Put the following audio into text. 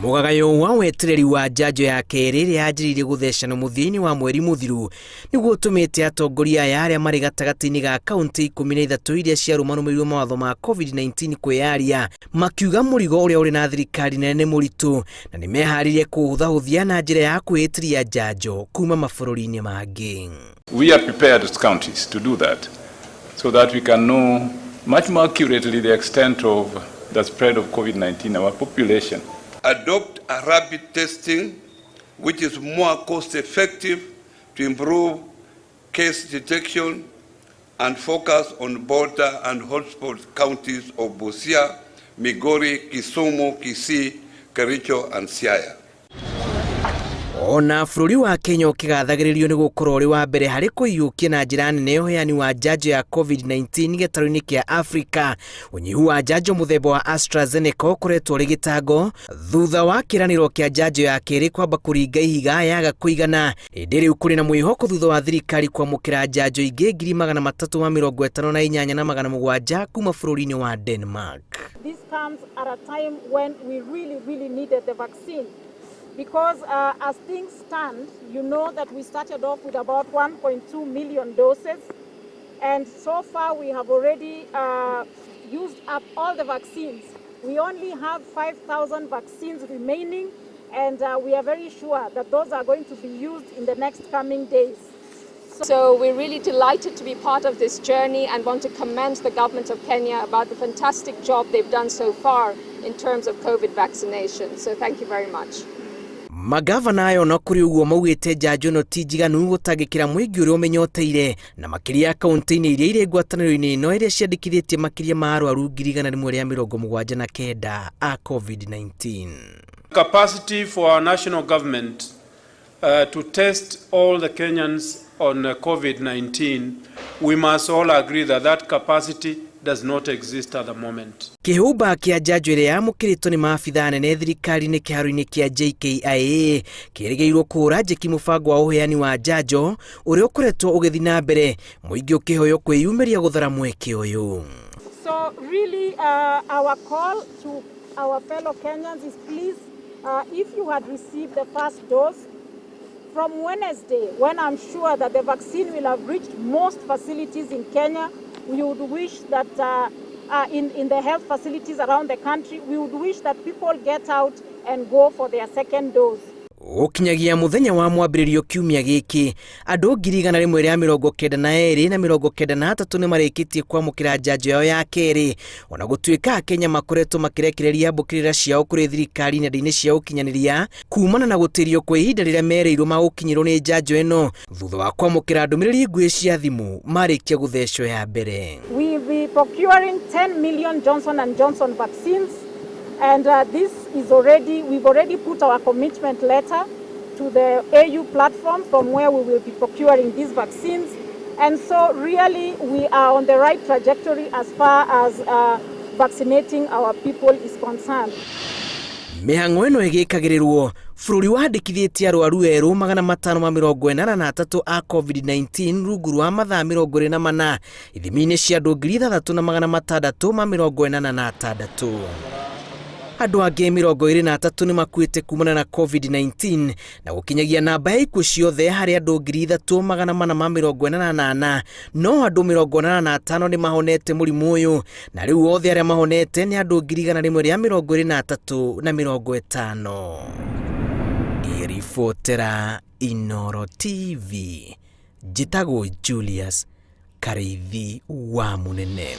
Mũgagayo wa wetereri wa njanjo ya kerĩ ĩrĩa yanjĩrĩirie gũthecano mũthia-inĩ wa mweri mũthiru nĩguo ũtũmĩte atongoria aya arĩa marĩ gatagatĩ-inĩ ga kaunti 13 iria ciarũmarũmĩirwo mawatho ma COVID-19 kwĩyaria makiuga mũrigo ũrĩa ũrĩ na thirikari nene nĩ mũritũ na nĩ meharĩirie kũũhũthahũthia na njĩra ya kwĩĩtĩria njanjo kuma mabũrũri-inĩ mangĩ. We are prepared as counties to do that so that we can know much more accurately the extent of the spread of COVID-19 in our population. Adopt a rapid testing which is more cost effective to improve case detection and focus on border and hotspot counties of Busia, Migori, Kisumu, Kisii, Kericho and Siaya. Ona bũrũri wa Kenya ũkĩgathagĩrĩrio nĩ gũkorwo ũrĩ wa mbere harĩ kũiyũkia na njĩra nene ũheani wa njanjo ya COVID-19 gĩtarũ-inĩ kĩa Afrika, ũnyihu wa njanjo mũthemba wa AstraZeneca ũkoretwo ũrĩ gĩtango thutha wa kĩranĩro kĩa njanjo ya kerĩ kwamba kũringa ihiga yaga kũigana. Ĩndĩ rĩu kũrĩ na mwĩhoko thutha wa thirikari kwamũkĩra njanjo ingĩ 358,700 kuma bũrũri-inĩ wa Denmark. This comes at a time when we really, really needed the vaccine. Because as things stand, you know that we started off with about 1.2 million doses. And so far we have already used up all the vaccines. We only have 5,000 vaccines remaining, and we are very sure that those are going to be used in the next coming days. So we're really delighted to be part of this journey and want to commend the government of Kenya about the fantastic job they've done so far in terms of COVID vaccination. So thank you very much. Magavana ayo na kũrĩ ũguo maugĩte njanjo ĩno ti njiganu gũtangĩkĩra mũingĩ ũrĩa ũmenyoteire na makĩria kaunti-inĩ iria irĩ ngwatanĩro-inĩ ĩno ĩrĩa ciandĩkithĩtie makĩria ma arwaru 179,000 a COVID-19. Capacity for our national government to test all the Kenyans on COVID-19, we must all agree that that capacity does not exist at the moment. Kĩhumba kĩa njanjo ĩrĩa yamũkĩrĩtwo nĩ maabithaa anene thirikari-inĩ kĩharo-inĩ kĩa JKIA kĩrĩgĩrĩirwo kũhũra njeki mũbango wa ũheani wa njanjo ũrĩa ũkoretwo ũgĩthiĩ na mbere, mũingĩ ũkĩhoywo kwĩyumĩria gũthara mweke ũyũ. So really our call to our fellow Kenyans is please, if you had received the first dose, from Wednesday, when I'm sure that the vaccine will have reached most facilities in Kenya, we would wish that in the health facilities around the country, we would wish that people get out and go for their second dose. Gũkinyagia mũthenya wa mwambĩrĩrio kiumia gĩkĩ, andũ 192,093 nĩ marĩkĩtie kwamũkĩra njanjo yao ya kerĩ, ona gũtuĩka Akenya makoretwo makĩrekereria mbũkĩrĩra ciao kũrĩ thirikari nenda-inĩ cia ũkinyanĩria kumana na gũtĩrio kwa ihinda rĩrĩa merĩirwo magũkinyĩrwo nĩ njanjo ĩno thutha wa kwamũkĩra ndũmĩrĩri nguhĩ cia thimũ marĩkia gũthecwo ya mbere. We'll be procuring 10 million Johnson and Johnson vaccines, and this is already, we've already put our commitment letter to the AU platform from where we will be procuring these vaccines. And so really we are on the right trajectory as far as vaccinating our people is concerned. Mĩhang'o ĩno ĩgĩkagĩrĩrwo, bũrũri wandĩkithĩtie arwaru erũ 583 a COVID-19 rungu rwa mathaa 24 ithimi-inĩ cia andũ 6686. Andũ angĩ 23 nĩ makuĩte kumana na COVID-19 na gũkinyagia namba ya ikuũ ciothe harĩ andũ 3488, no andũ 85 nĩ mahonete mũrimũ ũyũ, na rĩu othe arĩa mahonete nĩ andũ 123,050. Ngĩribotera Inooro TV, njĩtagwo Julius Karĩithi wa Mũnene.